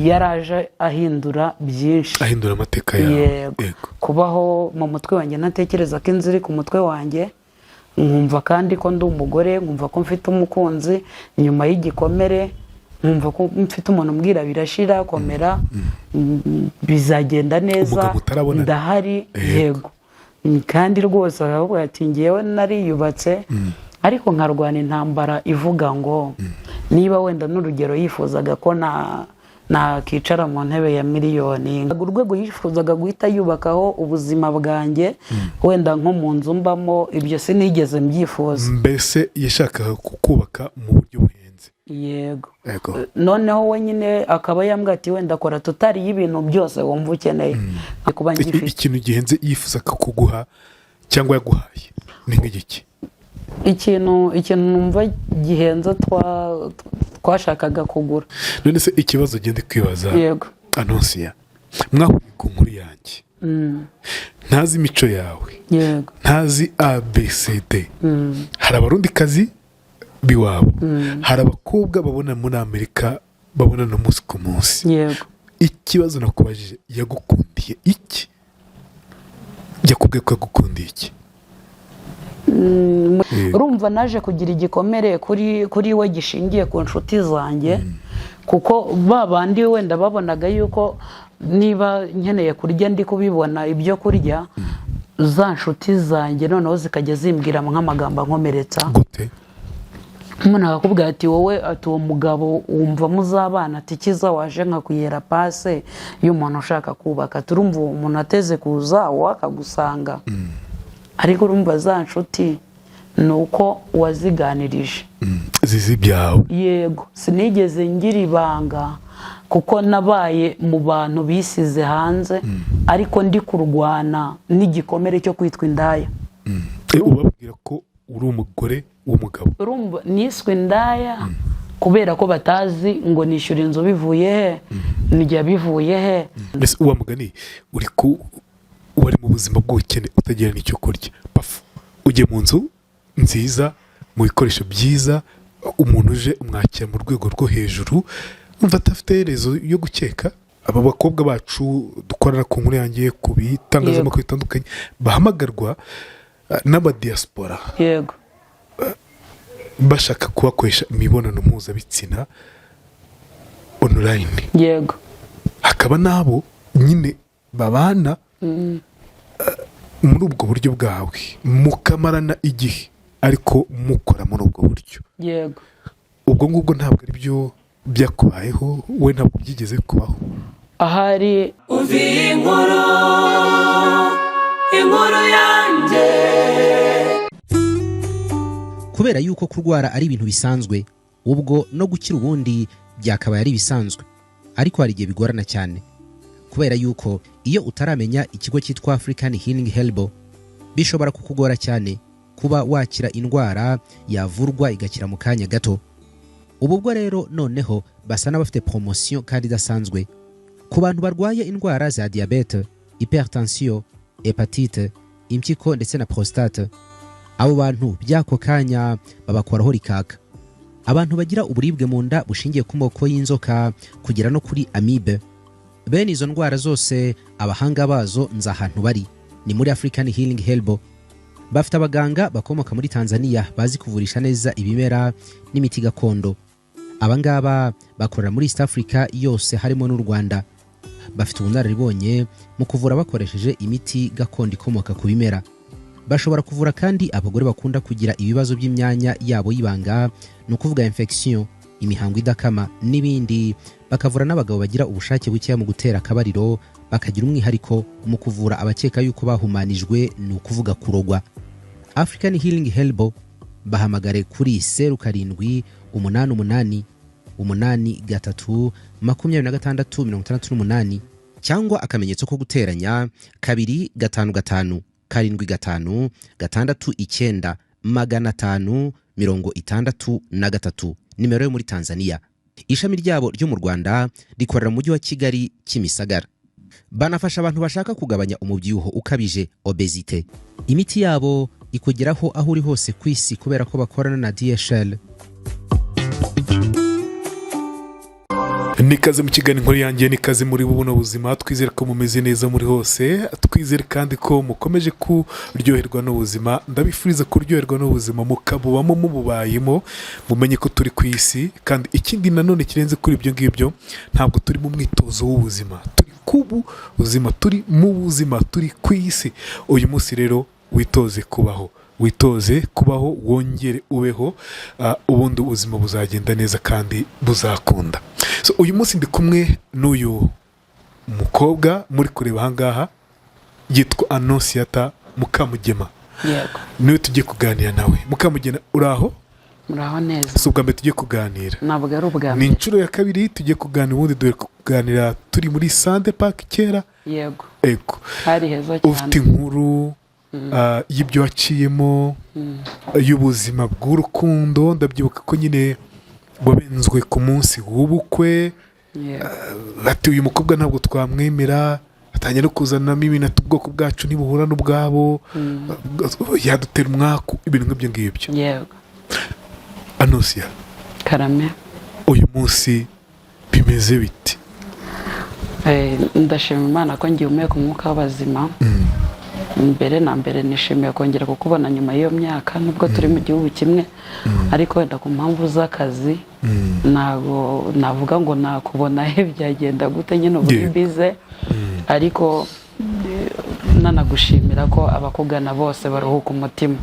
Yaraje ahindura byinshi. Ahindura amateka yawe. Yego. Kubaho mu mutwe wanjye ntatekereza ko inzu iri ku mutwe wanjye, nkumva kandi ko ndi umugore, nkumva ko mfite umukunzi nyuma y'igikomere, nkumva ko mfite umuntu umbwira birashira, komera, bizagenda neza. Umugabo utarabonana. Ndahari. Yego. Kandi rwose aravuga ati ngewe nariyubatse, ariko nkarwana intambara ivuga ngo niba wenda n'urugero yifuzaga ko na nakicara mu ntebe ya miliyoni, urwego yifuzaga guhita yubakaho ubuzima bwanjye, wenda nko mu nzu mbamo, ibyo sinigeze mbyifuza. Mbese yashakaga kukubaka mu buryo buhenze. Yego. Yego. Noneho we nyine akaba yambwira ati wenda kora total y'ibintu byose wumva ukeneye kuba ngifite. Ikintu gihenze yifuzaga kuguha cyangwa yaguhaye ni nk'igiki? Ikintu numva gihenze twashakaga kugura. None se ikibazo ugenda kwibaza, Yego. Anonsiya, mwahuriye ku nkuru yanjye, ntazi imico yawe, ntazi abcd. Hari Abarundikazi b'iwabo, hari abakobwa babona muri Amerika, babonana umunsi ku munsi. Ikibazo nakubajije, yagukundiye iki? Yakubwiye ko yagukundiye iki? Urumva naje kugira igikomere kuri we gishingiye ku nshuti zanjye, kuko ba bandi wenda babonaga yuko niba nkeneye kurya ndi kubibona ibyo kurya, za nshuti zanjye noneho zikajya zimbwira nk'amagambo ankomeretsa. Gute? Umuntu akakubwira ati wowe, ati uwo mugabo wumva muzabana, ati kiza waje nkakuyera pase y'umuntu ushaka kubaka, turumva uwo muntu ateze kuza wowe akagusanga. Ariko urumva za nshuti ni uko waziganirije. Zizi ibyawe. Yego, sinigeze ngira ibanga kuko nabaye mu bantu bisize hanze, ariko ndi kurwana n'igikomere cyo kwitwa indaya. Ubabwira ko uri umugore w'umugabo. Urumva niswe indaya kubera ko batazi ngo nishyura inzu bivuye he, nijya bivuye he. Mbese uwa mugani uri ku wari mu buzima bw'ubukene, utagira n'icyo kurya, pafu ujye mu nzu nziza, mu bikoresho byiza, umuntu uje umwakira mu rwego rwo hejuru, umva adafite rezo yo gukeka. Aba bakobwa bacu dukorana ku nkuru yanjye, ku bitangazamakuru bitandukanye, bahamagarwa n'abadiyasipora bashaka kubakoresha imibonano mpuzabitsina online, hakaba n'abo nyine babana muri ubwo buryo bwawe, mukamarana igihe ariko mukora muri ubwo buryo. Ubwo ngubwo ntabwo ari byo byakubayeho, we ntabwo byigeze kubaho? Ahari. Umva iyi nkuru, inkuru yanjye. Kubera yuko kurwara ari ibintu bisanzwe, ubwo no gukira ubundi byakabaye ari ibisanzwe, ariko hari igihe bigorana cyane, kubera yuko iyo utaramenya ikigo cyitwa African Healing Herbal, bishobora kukugora cyane kuba wakira indwara yavurwa igakira mu kanya gato. Ubu bwo rero noneho basa n'abafite poromosiyo kandi idasanzwe ku bantu barwaye indwara za diyabete, hypertension, hépatite, impyiko ndetse na prostate. Abo bantu by'ako kanya babakoraho rikaka. Abantu bagira uburibwe mu nda bushingiye ku moko y'inzoka kugera no kuri amibe, bene izo ndwara zose abahanga bazo nzi ahantu bari, ni muri African Healing Herbal. Bafite abaganga bakomoka muri Tanzania bazi kuvurisha neza ibimera n'imiti gakondo. Aba ngaba bakorera muri East Africa yose, harimo n'u Rwanda. Bafite ubunararibonye mu kuvura bakoresheje imiti gakondo ikomoka ku bimera. Bashobora kuvura kandi abagore bakunda kugira ibibazo by'imyanya yabo y'ibanga, ni ukuvuga infection, imihango idakama n'ibindi. Bakavura n'abagabo bagira ubushake bukeya mu gutera akabariro. Bakagira umwihariko mu kuvura abakeka yuko bahumanijwe, ni ukuvuga kurogwa. African Healing Herbal, bahamagare kuri 0788 83 26 68 cyangwa akamenyetso ko guteranya 255 75 69 563, nimero yo muri Tanzania. Ishami ryabo ryo mu Rwanda rikorera mu Mujyi wa Kigali, Kimisagara. Banafasha abantu bashaka kugabanya umubyibuho ukabije, obésité. Imiti yabo ikugeraho aho uri hose ku isi kubera ko bakorana na DHL. Nikaze mu kiganiro Inkuru Yanjye, nikaze muri buno buzima. Twizere ko mumeze neza muri hose, twizere kandi ko mukomeje kuryoherwa n'ubuzima. Ndabifuriza kuryoherwa n'ubuzima, mukabubamo, mububayemo, mumenye ko turi ku isi. Kandi ikindi nanone kirenze kuri ibyo ngibyo, ntabwo turi mu mwitozo w'ubuzima, turi ku buzima, turi mu buzima, turi ku isi. Uyu munsi rero witoze kubaho, witoze kubaho, wongere ubeho, ubundi ubuzima buzagenda neza kandi buzakunda. So uyu munsi ndi kumwe n'uyu mukobwa muri kureba ahangaha, yitwa Anonsiyata Mukamugema. Yego. Niwe tugiye kuganira nawe. Mukamugema, uri aho? Muraho neza. Si ubwa mbere tugiye kuganira. Ntabwo ari ubwa Ni mbere. inshuro ya kabiri tugiye kuganira. Ubundi duhere kuganira turi muri Sande Park kera. Yego. Ego. Hari heza Ufite cyane. inkuru y'ibyo waciyemo, y'ubuzima bw'urukundo. Ndabyibuka ko nyine wabenzwe ku munsi w'ubukwe. Yego. Ati: "Uyu mukobwa ntabwo twamwemera." Atangira no kuzanamo ibintu, ati: "Ubwoko bwacu ntibuhura n'ubwabo, yadutera umwaku," ibintu nk'ibyo ngibyo. Yego. Anosiya. Karame. Uyu munsi bimeze biti? Ndashima Imana ko ngihumeka umwuka w'abazima. Mbere na mbere nishimiye kongera kukubona nyuma y'iyo myaka, nubwo turi mu gihugu kimwe, ariko wenda ku mpamvu z'akazi ntabwo navuga ngo nakubona he, byagenda gute nyine, ubu Yego. bize. Ariko nanagushimira ko abakugana bose baruhuka umutima,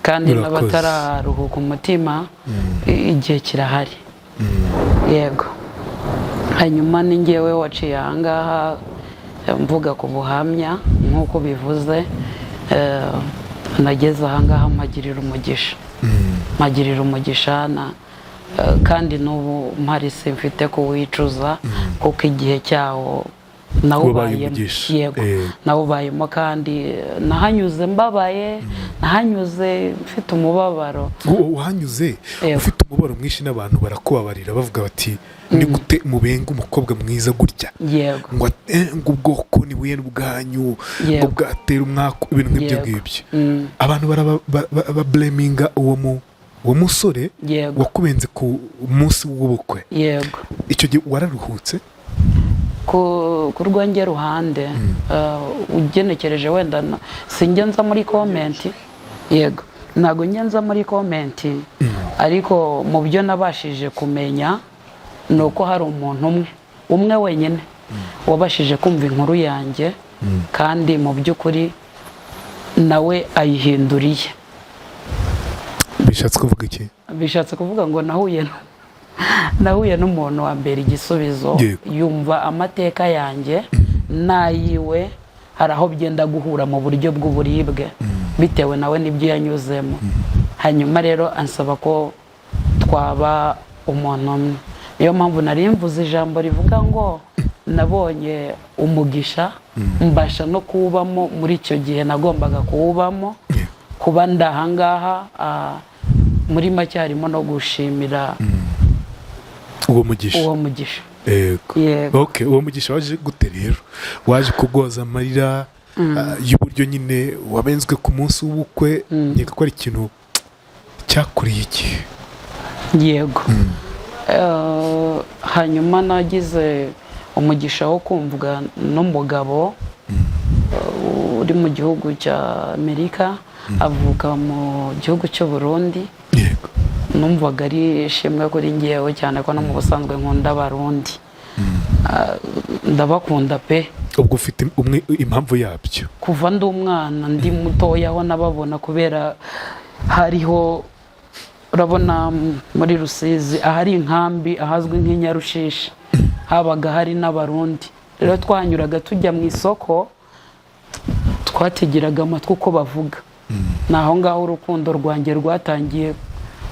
kandi Urakoze. n'abatararuhuka umutima, igihe kirahari. Yego. Hanyuma ni ngewe waciye ahangaha, mvuga ku buhamya nk'uko bivuze. Nageze ahangaha mpagirira umugisha, mpagirira umugisha na kandi n'ubu mpari simfite kuwicuza, kuko igihe cyawo Wabaye nawubayemo. umugisha. Yego. Nawubayemo, kandi nahanyuze mbabaye, nahanyuze mfite umubabaro. Wahanyuze Yego. ufite umubabaro mwinshi, n'abantu barakubabarira, bavuga bati: "Ni gute mubenga umukobwa mwiza gutya?" Ngo ubwoko ni buye bwanyu, ngo bwatera umwaku, ibintu nk'ibyo Yego. ngibyo. Abantu barabablaminga uwo musore wakubenze ku munsi w'ubukwe. Yego. Icyo gihe wararuhutse? Ku rwanjye ruhande, ugenekereje wenda sinjya nza muri comment. Yego, ntabwo njya nza muri comment, ariko mu byo nabashije kumenya ni uko hari umuntu umwe, umwe wenyine wabashije kumva inkuru yanjye, kandi mu by'ukuri nawe ayihinduriye. Bishatse kuvuga iki? Bishatse kuvuga ngo nahuye n'umuntu wa mbere igisubizo, yumva amateka yanjye n'ayiwe hari aho byenda guhura mu buryo bw'uburibwe, bitewe nawe n'ibyo yanyuzemo. Hanyuma rero ansaba ko twaba umuntu umwe. Niyo mpamvu nari mvuze ijambo rivuga ngo nabonye umugisha, mbasha no kuwubamo muri icyo gihe nagombaga kuwubamo. Kuba ndahangaha, muri make harimo no gushimira uwo mugisha. Uwo mugisha. Yego. Yego. Okay, uwo mugisha waje gute rero? Waje kugoza amarira y'uburyo nyine wabenzwe ku munsi w'ubukwe. Nkeka ko ari ikintu cyakuriye igihe. Yego. Hanyuma nagize umugisha wo kumvwa n'umugabo uri mu gihugu cya Amerika, avuka mu gihugu cy'u Burundi. Numvaga ari ishimwe kuri ngewe cyane ko no mu busanzwe nkunda Abarundi. Ndabakunda pe. Ubwo ufite umwe impamvu yabyo. Kuva ndi umwana, ndi mutoya, aho nababona, kubera hariho, urabona muri Rusizi ahari inkambi ahazwi nk'inyarushishi, habaga hari n'Abarundi. Rero twanyuraga tujya mu isoko, twategeraga amatwi uko bavuga. Ni aho ngaho urukundo rwanjye rwatangiye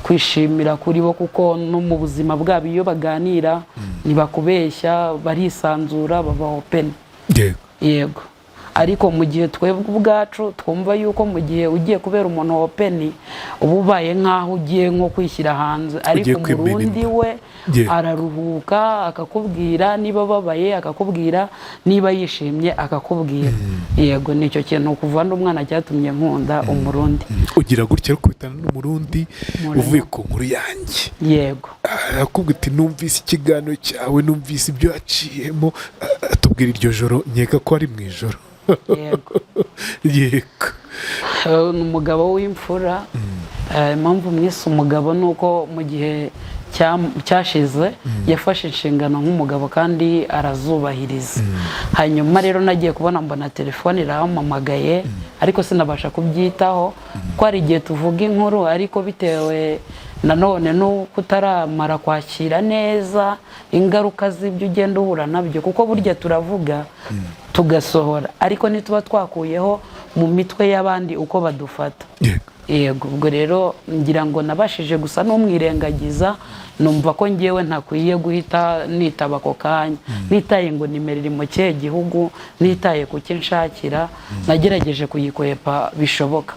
kwishimira kuri bo, kuko no mu buzima bwabo iyo baganira ntibakubeshya, barisanzura, baba open. Yego, ariko mu gihe twebwe ubwacu twumva yuko mu gihe ugiye kubera umuntu open, uba ubaye nk'aho ugiye nko kwishyira hanze, ariko Ugiye kwimena Umurundi inda. we Araruhuka akakubwira niba ababaye, akakubwira niba yishimye, akakubwira. Yego, nicyo kintu kuva n'umwana cyatumye nkunda Umurundi. Ugira gutya rukubitana n'Umurundi. Umurundi. Uvuye ku nkuru yanjye. Yego. Arakubwira ati: "Numvise ikiganiro cyawe, numvise ibyo waciyemo." Atubwira iryo joro, nkeka ko ari mu ijoro. Yego. Yego. Ni umugabo w'imfura. Impamvu mwise umugabo ni uko mu gihe cyashize yafashe inshingano nk'umugabo kandi arazubahiriza. Hanyuma rero nagiye kubona mbona telefone irampamagaye, ariko sinabasha kubyitaho ko hari igihe tuvuga inkuru, ariko bitewe nanone n'uko utaramara kwakira neza ingaruka z'ibyo ugenda uhura nabyo, kuko burya turavuga tugasohora, ariko ntituba twakuyeho mu mitwe y'abandi uko badufata. Yego, ubwo rero ngira ngo nabashije gusa n'umwirengagiza, numva ko ngewe ntakwiye guhita nitaba ako kanya, nitaye ngo nimero iri mu kihe gihugu, nitaye ku cyo nshakira, nagerageje kuyikwepa bishoboka.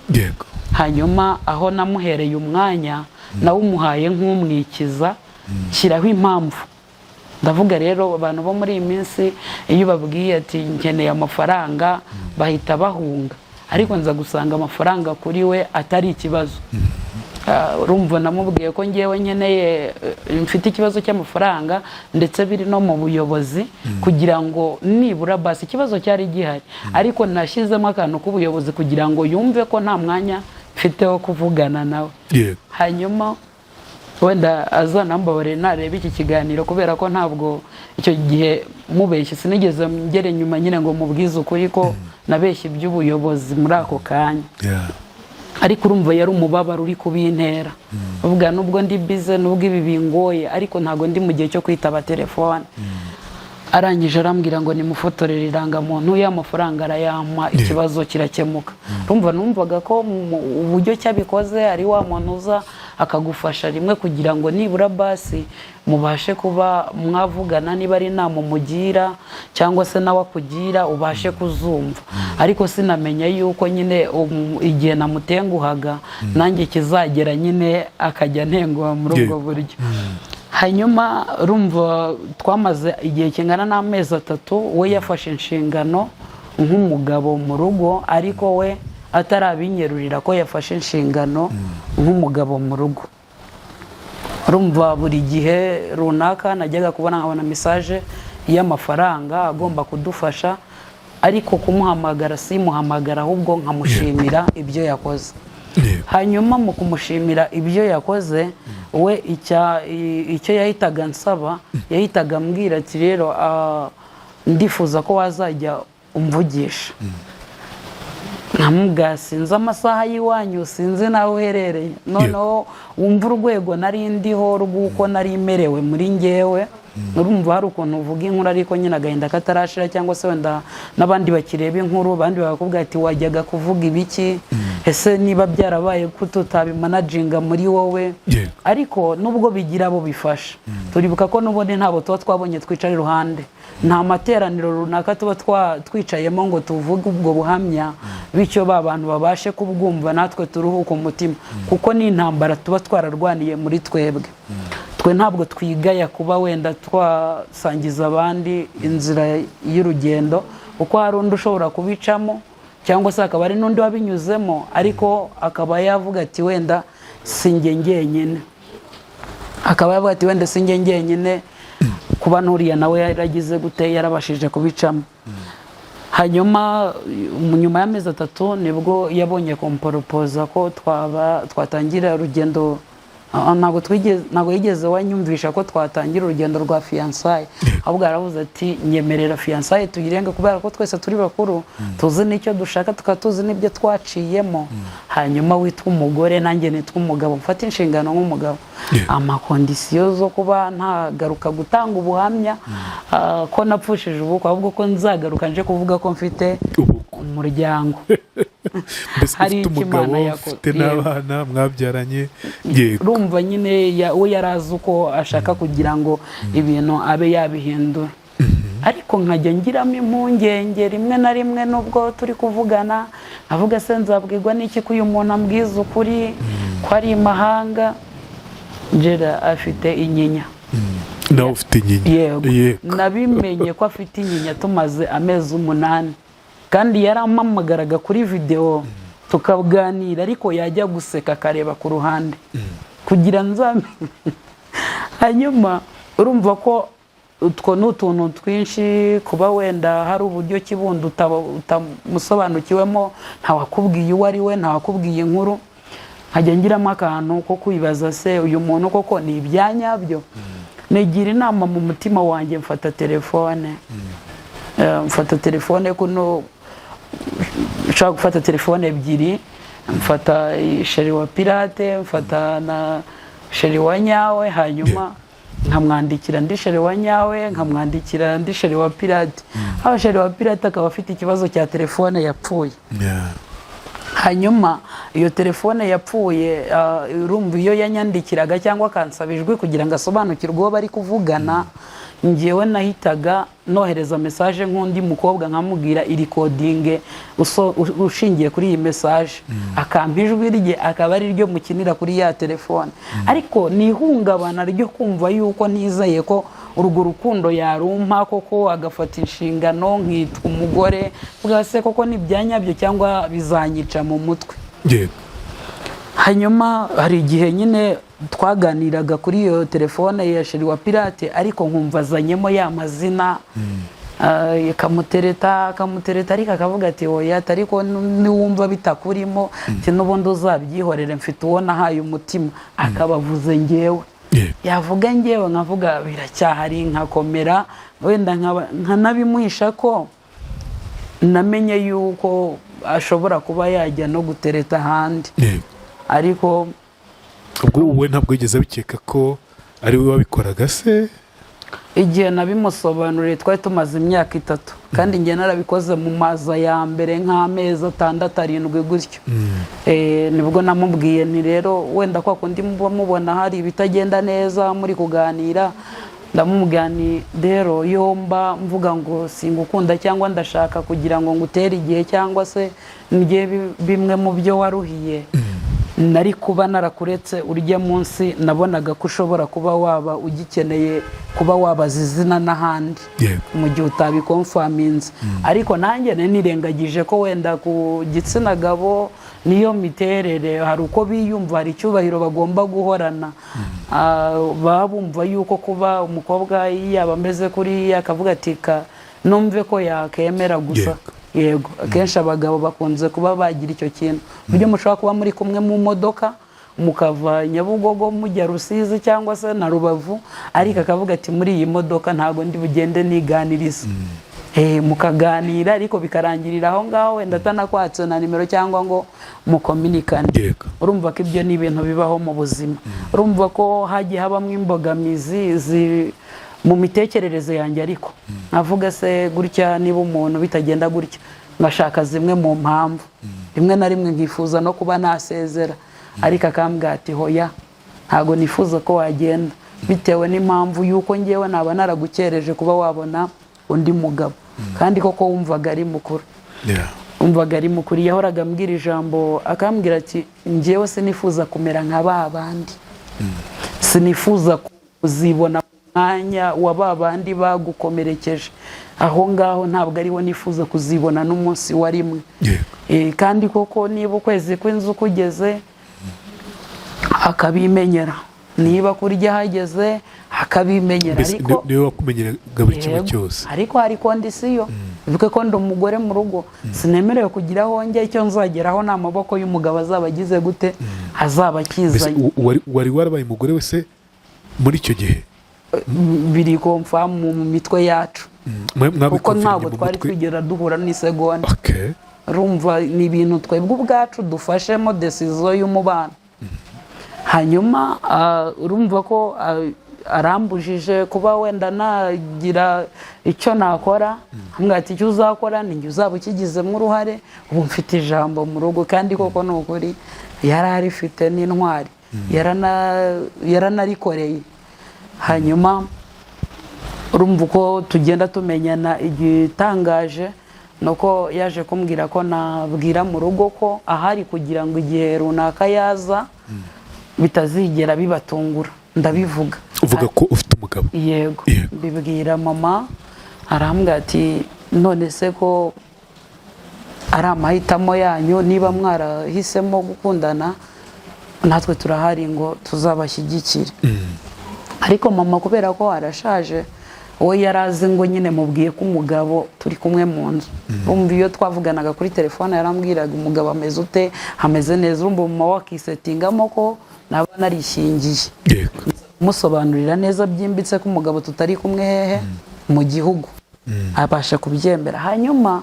Hanyuma aho namuhereye umwanya, nawumuhaye nk'umwikiza, shyiraho impamvu. Ndavuga rero, abantu bo muri iyi minsi iyo ubabwiye ati: "Nkeneye amafaranga," bahita bahunga, ariko nza gusanga amafaranga kuri we atari ikibazo. Urumva namubwiye ko ngewe nkeneye, mfite ikibazo cy'amafaranga, ndetse biri no mu buyobozi, kugira ngo nibura basi ikibazo cyari gihari, ariko nashyizemo akantu k'ubuyobozi kugira ngo yumve ko nta mwanya mfite wo kuvugana nawe. Hanyuma wenda azanambabarire nareba iki kiganiro, kubera ko ntabwo icyo gihe mubeshye sinigeze ngera inyuma nyine ngo mubwize ukuri ko nabeshye iby'ubuyobozi muri ako kanya. Ariko urumva yari umubabaro uri kubintera, uvuga nubwo ndi bize, nubwo ibi bingoye, ariko ntabwo ndi mu gihe cyo kwitaba telefone. Arangije arambwira ngo nimufotorere irangamuntu y'amafaranga, arayampa, ikibazo kirakemuka. Urumva numvaga ko uburyo cyabikoze ari wa muntu uza akagufasha rimwe kugira ngo nibura basi mubashe kuba mwavugana, niba ari inama umugira cyangwa se nawe akugira ubashe kuzumva. Ariko sinamenya yuko nyine igihe namutenguhaga nanjye kizagera nyine akajya antenguha muri ubwo buryo. Hanyuma urumva twamaze igihe kingana n'amezi 3, we yafashe inshingano nk'umugabo mu rugo, ariko we atarabinyerurira ko yafashe inshingano nk'umugabo mu rugo. Urumva buri gihe runaka najyaga kubona nkabona message y'amafaranga agomba kudufasha, ariko kumuhamagara simuhamagara, ahubwo nkamushimira ibyo yakoze. Hanyuma mu kumushimira ibyo yakoze, we icyo yahitaga nsaba, yahitaga ambwira ati: "Rero ndifuza ko wazajya umvugisha." Nkamubwira: "Sinzi amasaha y'iwanyu, sinzi n'aho uherereye." Noneho wumva urwego nari ndiho rw'uko nari merewe muri ngewe. Urumva hari ukuntu uvuga inkuru ariko nyine agahinda katarashira, cyangwa se wenda n'abandi bakireba inkuru, abandi bakakubwira ati: "Wajyaga kuvuga ibiki? Ese niba byarabaye ko tutabimanaginga muri wowe?" Ariko nubwo bigira abo bifasha, turibuka ko n'ubundi ntabwo tuba twabonye twicara iruhande, nta materaniro runaka tuba twicayemo ngo tuvuge ubwo buhamya, bityo ba bantu babashe kubwumva, natwe turuhuke umutima, kuko ni intambara tuba twararwaniye muri twebwe. Twe ntabwo twigaya kuba wenda twasangiza abandi inzira y'urugendo, kuko hari undi ushobora kubicamo, cyangwa se hakaba hari n'undi wabinyuzemo, ariko akaba yavuga ati: "Wenda si njye njyenyine." Akaba yavuga ati: "Wenda si njye njyenyine, kuba n'uriya nawe yaragize gute, yarabashije kubicamo." Hanyuma nyuma y'amezi 3 nibwo yabonye kumporopoza ko twaba twatangira urugendo. Ntabwo yigeze wanyumvisha ko twatangira urugendo rwa fiançailles, ahubwo yaravuze ati: "Nyemerera fiançailles tuyirenge, kubera ko twese turi bakuru, tuzi n'icyo dushaka, tukaba tuzi n'ibyo twaciyemo. Hanyuma witwa umugore, nanjye nitwa umugabo, mfate inshingano nk'umugabo." Ama conditions zo kuba ntagaruka gutanga ubuhamya ko napfushije ubukwe, ahubwo ko nzagaruka nje kuvuga ko mfite Ubukwe. umuryango. Mbese Hari ufite icyo umugabo, Imana yakoze. ufite n'abana mwabyaranye, yego. Urumva nyine we yari azi uko ashaka kugira ngo ibintu abe yabihindura, ariko nkajya ngiramo impungenge rimwe na rimwe, nubwo turi kuvugana avuga: "Se nzabwirwa n'iki ko uyu muntu ambwiza ukuri, ko ari imahanga?" Njera afite inyinya. Nawe ufite inyinya? Yego. Yego. Nabimenye ko afite inyinya tumaze amezi 8, kandi yarampamagaraga kuri videwo tukaganira, ariko yajya guseka akareba ku ruhande kugira nzamenye. Hanyuma urumva ko utwo ni utuntu twinshi, kuba wenda hari uburyo ki bundi utamusobanukiwemo, ntawakubwiye uwo ari we, ntawakubwiye inkuru. Nkajya ngiramo akantu ko kwibaza: se uyu muntu koko ni ibyanyabyo? Nigira inama mu mutima wanjye, mfata telefone. Mfata telefone kuno nshobora gufata telefone ebyiri, mfata chéri wa pirate, mfata na chéri wa nyawe, hanyuma nkamwandikira ndi chéri wa nyawe, nkamwandikira ndi chéri wa pirate. Aho chéri wa pirate akaba afite ikibazo cya telefone yapfuye. Hanyuma iyo telefone yapfuye, urumva iyo yanyandikiraga cyangwa akansaba ijwi kugira ngo asobanukirwe uwo bari kuvugana, ngewe nahitaga nohereza message nk'undi mukobwa, nkamubwira iri recordinge ushingiye kuri iyi message, akampa ijwi rye, akaba ari ryo mukinira kuri ya telefone. Ariko ni ihungabana ryo kumva yuko nizeye ko urwo rukundo yarumpa koko, agafata inshingano nkitwa umugore bwa se, koko ni ibyanyabyo cyangwa bizanyica mu mutwe. Hanyuma hari igihe nyine twaganiraga kuri iyo telefone ya chéri wa pirate, ariko nkumva azanyemo ya mazina, akamutereta, akamutereta, ariko akavuga ati: "Oya, ariko niwumva bitakurimo, ati n'ubundi uzabyihorere, mfite uwo nahaye umutima." Akaba avuze ngewe. Yavuga ngewe, nkavuga biracyahari, nkakomera, wenda nkanabimuhisha ko namenye yuko ashobora kuba yajya no gutereta ahandi. Ariko Ubwo wowe ntabwo wigeze abikeka ko ari we wabikoraga se? Igihe nabimusobanuriye twari tumaze imyaka 3, kandi njye narabikoze mu maza ya mbere nk'amezi 6, 7 gutyo. Nibwo namubwiye nti: "Rero wenda kwa kundi muba mubona hari ibitagenda neza muri kuganira," ndamubwira nti: "Rero iyo mba mvuga ngo singukunda cyangwa ndashaka kugira ngo ngutere igihe cyangwa se ndye bimwe mu byo waruhiye, nari kuba narakuretse urya munsi nabonaga ko ushobora kuba waba ugikeneye kuba wabaza izina n'ahandi mu gihe utabiconfirminze." Ariko nanjye nari nirengagije ko wenda ku gitsina gabo niyo miterere, hari uko biyumva, hari icyubahiro bagomba guhorana. Baba bumva yuko kuba umukobwa yaba ameze kuriya, akavuga ati: "Ka numve ko yakemera gusa." Yego, akenshi abagabo bakunze kuba bagira icyo kintu, uburyo mushobora kuba muri kumwe mu modoka, mukava Nyabugogo mujya Rusizi cyangwa se na Rubavu, ariko akavuga ati: "Muri iyi modoka ntabwo ndi bugende niganiriza." Mukaganira ariko bikarangirira aho ngaho, wenda atanakwatse na nimero cyangwa ngo mucommunicane. Urumva ko ibyo ni ibintu bibaho mu buzima. Urumva ko hagiye habamo imbogamizi mu mitekerereze yanjye, ariko nkavuga se gutya, niba umuntu bitagenda gutya, ngashaka zimwe mu mpamvu, rimwe na rimwe nkifuza no kuba nasezera, ariko akambwira ati: "Hoya, ntabwo nifuza ko wagenda," bitewe n'impamvu y'uko ngewe naba naragukereje kuba wabona undi mugabo. Kandi koko wumvaga ari mukuru. Wumvaga ari mukuru. Yahoraga ambwira ijambo, akambwira ati: "Njyewe sinifuza kumera nka ba bandi, sinifuza kuzibona mu mwanya wa ba bandi bagukomerekeje aho ngaho, ntabwo ariwo nifuza kuzibona n'umunsi wa rimwe." Kandi koko niba ukwezi kw'inzu kugeze akabimenyera, niba kurya hageze akabimenyera. Mbese ariko niwe wakumenyeraga buri kimwe Yego. cyose? Ariko hari condition, bivuge ko ndi umugore mu rugo, sinemerewe kugira aho njya. Icyo nzageraho ni amaboko y'umugabo azaba agize gute, azaba Mbese akizanye. wari warabaye umugore wese muri icyo gihe? Biri confirm mu mitwe yacu, kuko Mwabiconfirmye ntabwo mu twari mutwe? twigera duhura n'isegonda. Urumva ni ibintu twebwe ubwacu dufashemo décision y'umubano. Hanyuma urumva ko arambujije kuba wenda nagira icyo nakora, ambwira ati: "Icyo uzakora ni njye uzaba ukigizemo uruhare, ubu mfite ijambo mu rugo." Kandi koko ni ukuri yari arifite n'intwari, yaranarikoreye. Hanyuma urumva uko tugenda tumenyana, igitangaje ni uko yaje kumbwira ko nabwira mu rugo ko ahari, kugira ngo igihe runaka yaza bitazigera bibatungura. Ndabivuga. Uvuga ko ufite umugabo? Yego. Mbibwira mama, arambwira ati: "None se ko ari amahitamo yanyu, niba mwarahisemo gukundana, natwe turahari ngo tuzabashyigikire." Ariko mama, kubera ko arashaje, we yari azi ngo nyine mubwiye ko umugabo turi kumwe mu nzu. Urumva, iyo twavuganaga kuri telefone yarambwiraga: "Umugabo ameze ute?" "Ameze neza." Urumva, mama we akisettingamo ko naba narishingiye. Musobanurira neza byimbitse ko umugabo tutari kumwe hehe mu gihugu, abasha kubyemera. Hanyuma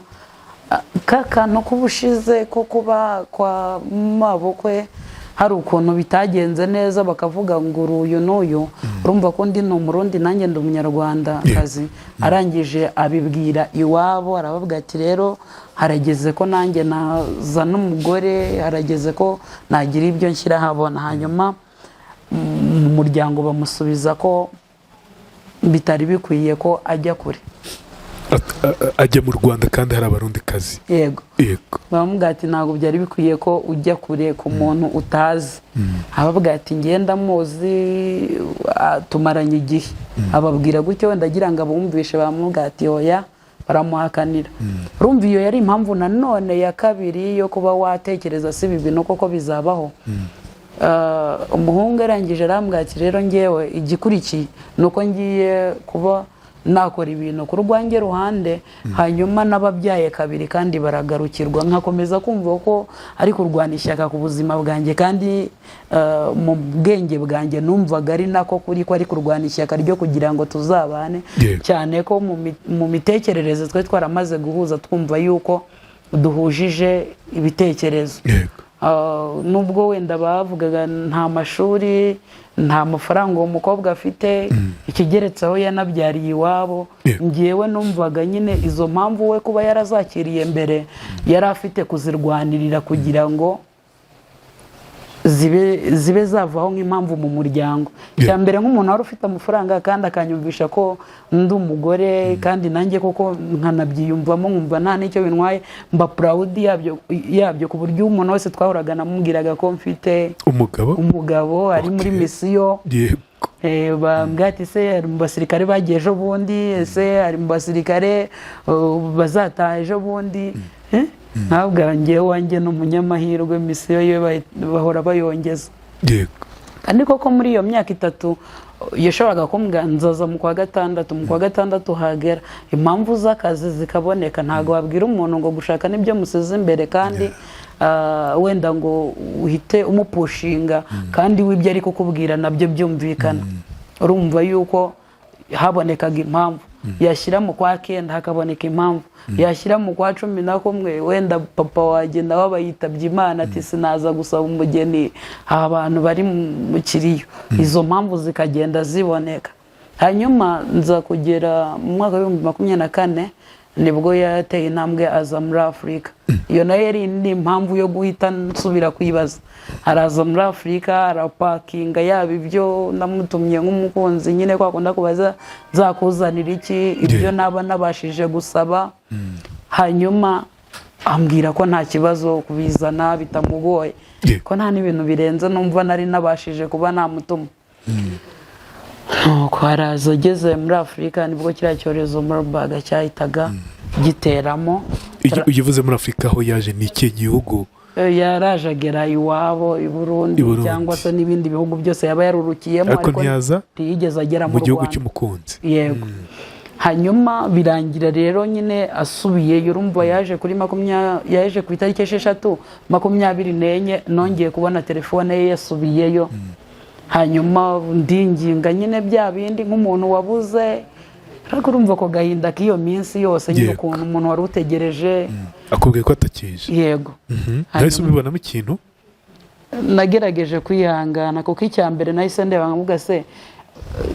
ka kantu k'ubushize ko kuba kwa mabukwe hari ukuntu bitagenze neza, bakavuga ngo uyu n'uyu, urumva ko undi ni Umurundi, nanjye ndi Umunyarwandakazi. Arangije abibwira iwabo, arababwira ati: "Rero harageze ko nanjye nazana umugore, harageze ko nagira ibyo nshyira ahabona." Hanyuma mu muryango bamusubiza ko bitari bikwiye ko ajya kure. Ajya mu Rwanda kandi hari Abarundi kazi? Yego. Baramubwira ati: "Ntabwo byari bikwiye ko ujya kure ku muntu utazi." Ababwira ati: "Ngenda muzi, tumaranye igihe." Ababwira gutyo wenda agira ngo abumvishe. Baramubwira ati: "Oya." Baramuhakanira. Urumva, iyo yari impamvu nanone ya kabiri yo kuba watekereza: si ibi bintu koko bizabaho? Umuhungu arangije arambwira ati: "Rero ngewe igikurikiye ni uko ngiye kuba nakora ibintu ku rwanjye ruhande, hanyuma n'ababyaye kabiri kandi baragarukirwa." Nkakomeza kumva ko ari kurwana ishyaka ku buzima bwanjye, kandi mu bwenge bwanjye numvaga ari nako kuri, ko ari kurwana ishyaka ryo kugira ngo tuzabane, cyane ko mu mitekerereze twe twaramaze guhuza, twumva yuko duhujije ibitekerezo. Nubwo wenda bavugaga nta mashuri, nta mafaranga uwo mukobwa afite, ikigeretseho yanabyariye iwabo, ngewe numvaga nyine izo mpamvu we kuba yarazakiriye mbere, yari afite kuzirwanirira kugira ngo zibe zavaho nk'impamvu mu muryango. Icya mbere, nk'umuntu wari ufite amafaranga kandi akanyumvisha ko ndi umugore, kandi nanjye koko nkanabyiyumvamo, nkumva nta n'icyo bintwaye, mba proud yabyo, ku buryo umuntu wese twahuraga namubwiraga ko mfite umugabo. Umugabo ari muri misiyo. Bambwira ati: "Se ari mu basirikare bagiye ejo bundi? Ese ari mu basirikare bazataha ejo bundi?" Ntabwo ngewe wanjye ni umunyamahirwe, misiyo ye bahora bayongeza. Kandi koko muri iyo myaka 3 yashoboraga kumbwira: "Nzaza mu kwa gatandatu." Mu kwa gatandatu hagera, impamvu z'akazi zikaboneka. Ntabwo wabwira umuntu ngo gushaka nibyo musize imbere, kandi wenda ngo uhite umupushinga, kandi w'ibyo ari kukubwira nabyo byumvikana. Urumva yuko habonekaga impamvu, yashyira mu kwa kenda hakaboneka impamvu, yashyira mu kwa 11 wenda papa wanjye nawe aba yitabye Imana, ati: "Sinaza gusaba umugeni aha abantu bari mu kiriyo." Izo mpamvu zikagenda ziboneka. Hanyuma nza kugera mu mwaka wa 2024, nibwo yateye intambwe aza muri Afurika. Iyo nayo yari indi impamvu yo guhita nsubira kwibaza. Araza muri Afurika, arapakinga, yaba ibyo namutumye nk'umukunzi nyine, kwa kundi kubaza nzakuzanira iki, ibyo naba nabashije gusaba. Hanyuma ambwira ko nta kibazo, kubizana bitamugoye, ko nta n'ibintu birenze numva nari nabashije kuba namutuma. Nuko araza. Ageze muri Afurika nibwo kiriya cyorezo Marburg cyahitaga giteramo. Iyo uvuze muri Afurika, aho yaje ni ikihe gihugu? Yaraje agera iwabo i Burundi, I Burundi. cyangwa se n'ibindi bihugu byose yaba yarurukiyemo. Ariko ntiyaza ntiyigeze agera mu mu gihugu Rwanda. cy'umukunzi. Yego. Hanyuma birangira rero nyine asubiyeyo. Urumva, yaje kuri makumyabiri, yaje ku itariki 6, 24 nongeye kubona telefone ye yasubiyeyo. Hanyuma ndinginga nyine bya bindi nk'umuntu wabuze, ariko urumva ako gahinda k'iyo minsi yose nyine, ukuntu umuntu wari utegereje. Akubwiye ko atakije? Yego. Nahise ubibonamo ikintu? Nagerageje kwihangana, kuko icya mbere nahise ndeba nkavuga: se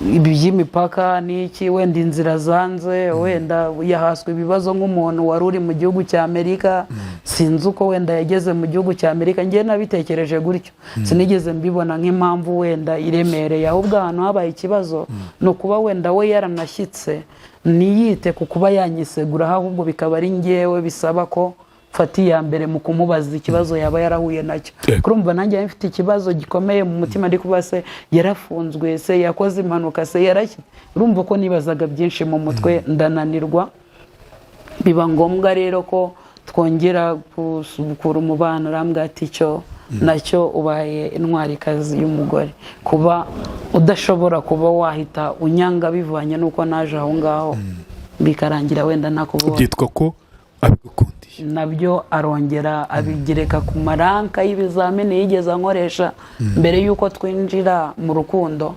ibi by'imipaka ni iki? Wenda inzira zanze, wenda yahaswe ibibazo nk'umuntu wari uri mu gihugu cya Amerika, sinzi uko wenda yageze mu gihugu cya Amerika. Ngewe nabitekereje gutyo, sinigeze mbibona nk'impamvu wenda iremereye. Ahubwo ahantu habaye ikibazo ni ukuba wenda we yaranashyitse ntiyite ku kuba yanyisegura, ahubwo bikaba ari ngewe bisaba ko mfate iya mbere mu kumubaza ikibazo yaba yarahuye nacyo. Kurumva nanjye yari mfite ikibazo gikomeye mu mutima, ndi kuba se yarafunzwe, se yakoze impanuka, se yarashye. Urumva ko nibazaga byinshi mu mutwe, ndananirwa. Biba ngombwa rero ko twongera gusubukura umubano. Arambwira ati: "Icyo nacyo ubaye intwarikazi y'umugore, kuba udashobora kuba wahita unyanga bivanye n'uko naje aho ngaho bikarangira wenda nakubonye." Byitwa ko abigukundiye. Nabyo arongera abigereka ku maranka y'ibizamini yigeze ankoresha mbere y'uko twinjira mu rukundo.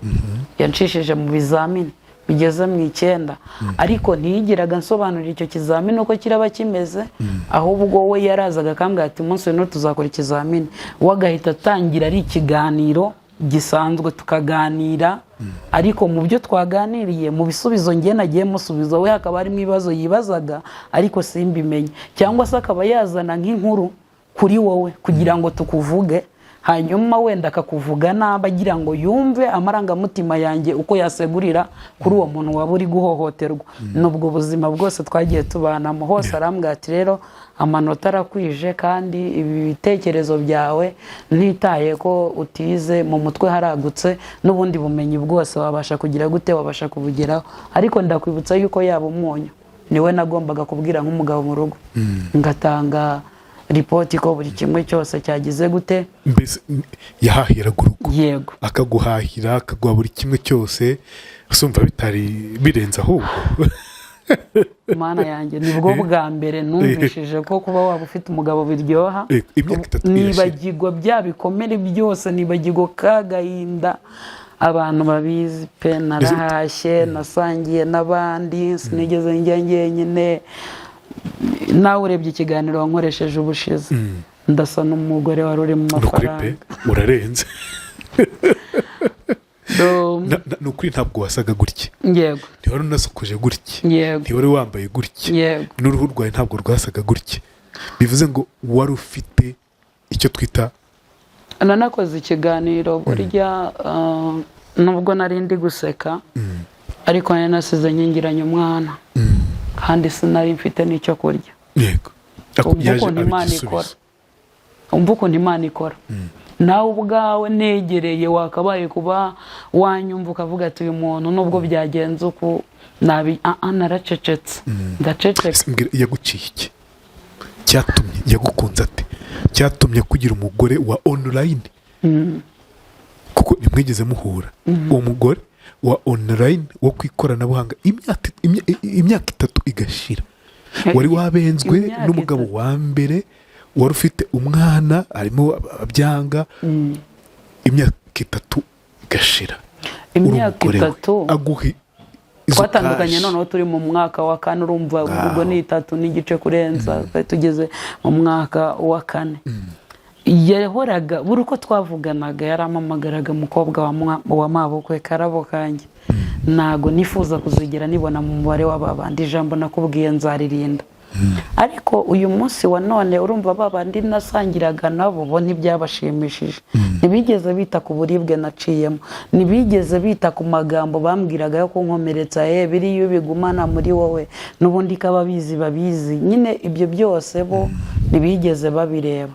Yancishije mu bizamini bigeze mu 9, ariko ntiyigiraga ansobanurira icyo kizamini uko kiraba kimeze. Ahubwo we yarazaga akambwira ati: "Umunsi w'ejo tuzakora ikizamini." We agahita atangira ari ikiganiro gisanzwe, tukaganira, ariko mu byo twaganiriye, mu bisubizo ngiye nagiye musubiza, we hakaba harimo ibibazo yibazaga ariko simbimenye, cyangwa se akaba yazana nk'inkuru kuri wowe kugira ngo tukuvuge, hanyuma wenda akakuvuga nabi agira ngo yumve amarangamutima yanjye uko yasegurira kuri uwo muntu waba uri guhohoterwa. N'ubwo buzima bwose twagiye tubanamo hose, arambwira ati: "Rero amanota arakwije, kandi ibi bitekerezo byawe, ntitaye ko utize, mu mutwe haragutse, n'ubundi bumenyi bwose wabasha kugira gute, wabasha kubugeraho. Ariko ndakwibutsa yuko yaba umunyu niwe nagombaga kubwira nk'umugabo mu rugo, ngatanga ripoti ko buri kimwe cyose cyagize gute." Mbese yahahiraga urugo? Yego. Akaguhahira, akaguha buri kimwe cyose. Usumva bitari birenze ahubwo? Mana yanjye, nibwo bwa mbere numvishije ko kuba waba ufite umugabo biryoha. Imyaka 3 irashira. Nibagirwa bya bikomere byose, nibagirwa ka gahinda. Abantu babizi pe, narahashye, nasangiye n'abandi, sinigeze njya njyenyine. Nawe urebye ikiganiro wankoresheje ubushize, ndasa n'umugore wari uri mu Ni ukuri pe. mafaranga. Urarenze. Ni ukuri, ntabwo wasaga gutya. Ntiwari unasokoje gutya. Ntiwari wambaye gutya. N'uruhu rwawe ntabwo rwasaga gutya. Bivuze ngo wari ufite icyo twita Nanakoze ikiganiro burya, nubwo nari ndi guseka, ariko nari nasize nkingiranye umwana, kandi sinari mfite n'icyo kurya. Umva Yaje ukuntu aba Imana igisubizo. ikora, umva ukuntu Imana ikora. Nawe ubwawe negereye wakabaye kuba wanyumva ukavuga ati: "Uyu muntu nubwo byagenze uku nabi." Ah, ah, naracecetse, ndaceceka. Ese mbwira, yaguciye iki cyatumye, yagukunze ate cyatumye kugira umugore wa online, kuko ntimwigeze muhura, uwo mugore wa online wo ku ikoranabuhanga, imyaka 3 igashira wari wabenzwe Imyaka n'umugabo 3. wa mbere, wari ufite umwana arimo abyanga, imyaka 3 igashira uri Imyaka umugore we, 3. aguha izo Twatandukanye cash. noneho turi mu mwaka wa kane. Urumva ubwo ni 3 n'igice kurenza, twari tugeze mu mwaka wa kane. Yahoraga buri uko twavuganaga yarampamagaraga: "Umukobwa wa mabukwe, karabo kanjye, ntago nifuza kuzigera nibona mu mubare w'aba bandi. Ijambo nakubwiye nzaririnda." Ariko uyu munsi wa none, urumva ba bandi nasangiraga nabo bo ntibyabashimishije, ntibigeze bita ku buribwe naciyemo, ntibigeze bita ku magambo bambwiraga yo kunkomeretsa: "Biriya ubigumana muri wowe, n'ubundi ko ababizi babizi nyine." Ibyo byose bo ntibigeze babireba.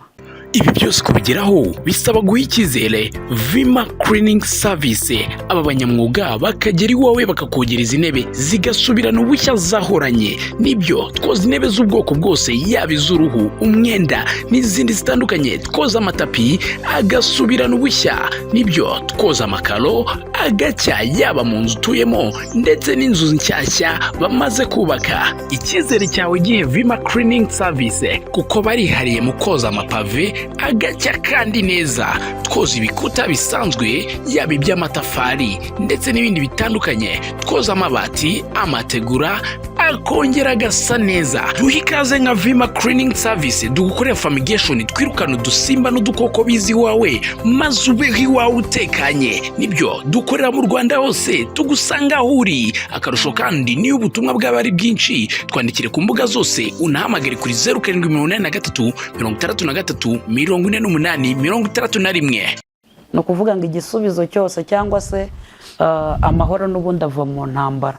Ibi byose kubigeraho bisaba guha icyizere Vima Cleaning Service. Aba banyamwuga bakagera iwawe bakakogereza intebe zigasubirana ubushya zahoranye. Nibyo, twoza intebe z'ubwoko bwose, yaba iz'uruhu, umwenda n'izindi zitandukanye. Twoza amatapi agasubirana ubushya. Nibyo, twoza amakaro agacya, yaba mu nzu utuyemo ndetse n'inzu nshyashya bamaze kubaka. Icyizere cyawe gihe Vima Cleaning Service, kuko barihariye mu koza amapave agacya kandi neza. Twoza ibikuta bisanzwe, yaba iby'amatafari ndetse n'ibindi bitandukanye. Twoza amabati, amategura, akongera agasa neza. Duha ikaze nka Vima Cleaning Service, dugukorera fumigation, twirukana udusimba n'udukoko biza iwawe, maze ubeho iwawe utekanye. Nibyo, dukorera mu Rwanda hose, tugusanga aho uri. Akarusho kandi, niyo ubutumwa bwaba ari bwinshi, twandikire ku mbuga zose, unahamagare kuri 0783 63 48 61. Ni ukuvuga ngo igisubizo cyose cyangwa se amahoro n'ubundi ava mu ntambara.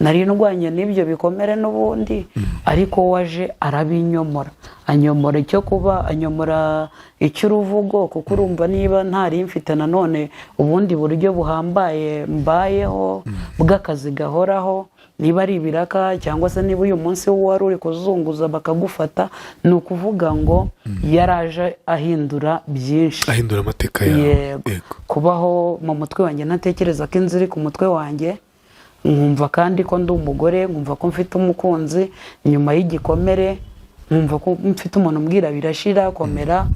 Nari ndwanye n'ibyo bikomere n'ubundi. Ariko waje arabinyomora, anyomora icyo kuba, anyomora icy'uruvugo, kuko urumva niba ntari mfite nanone ubundi buryo buhambaye mbayeho bw'akazi gahoraho, niba ari ibiraka cyangwa se niba uyu munsi wari uri kuzunguza bakagufata, ni ukuvuga ngo yaraje ahindura byinshi. Ahindura amateka yawe. Yego. Kubaho mu mutwe wanjye ntatekereza ko inzu iri ku mutwe wanjye, nkumva kandi ko ndi umugore, nkumva ko mfite umukunzi nyuma y'igikomere, nkumva ko mfite umuntu umbwira birashira, komera,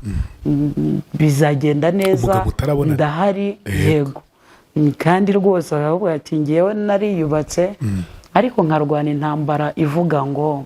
bizagenda neza. Umugabo utarabonana. Ndahari. Yego. Kandi rwose aravuga ati ngewe nariyubatse, ariko nkarwana intambara ivuga ngo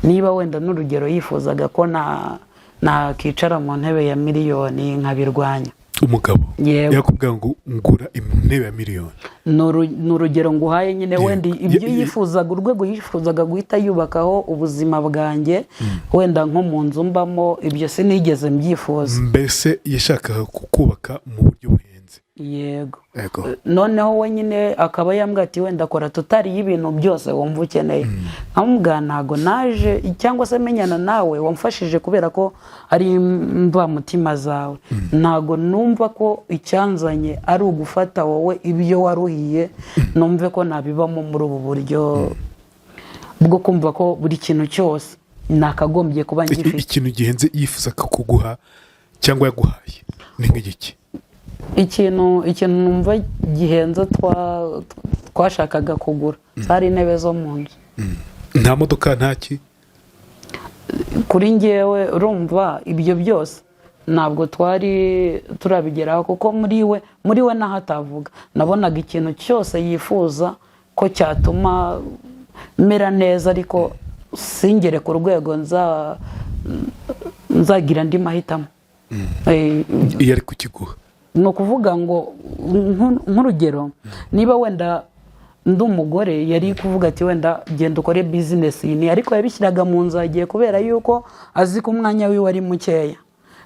niba wenda n'urugero yifuzaga ko na nakicara mu ntebe ya miliyoni nkabirwanya. Umugabo? Yego. Yakubwira ngo ngura intebe ya miliyoni? Ni urugero nguhaye nyine. Wenda ibyo yifuzaga, urwego yifuzaga guhita yubakaho ubuzima bwanjye, wenda nko mu nzu mbamo, ibyo sinigeze mbyifuza. Mbese yashakaga kukubaka mu buryo buhenze? Yego. Yego. Noneho we nyine akaba yambwira ati wenda kora tutari y'ibintu byose wumva ukeneye, nkamubwira ntago naje cyangwa se menyana nawe wamfashije kubera ko ari imvamutima zawe, ntago numva ko icyanzanye ari ugufata wowe ibyo waruhiye, numve ko nabibamo muri ubu buryo bwo kumva ko buri kintu cyose nakagombye kuba ngifite. Ikintu gihenze yifuzaga kuguha cyangwa yaguhaye ni nk'igiki? Ikintu numva gihenze twashakaga kugura zari intebe zo mu nzu. Nta modoka, ntaki? Kuri ngewe urumva ibyo byose ntabwo twari turabigeraho, kuko muri we naho atavuga, nabonaga ikintu cyose yifuza ko cyatuma mera neza, ariko singere ku rwego nzagira andi mahitamo. Iyo ari kukiguha? Ni ukuvuga ngo nk'urugero niba wenda ndi umugore, yari kuvuga ati wenda genda ukore bizinesi iyi, ariko yabishyiraga mu nzu agiye, kubera yuko azi ko umwanya wiwe ari mukeya,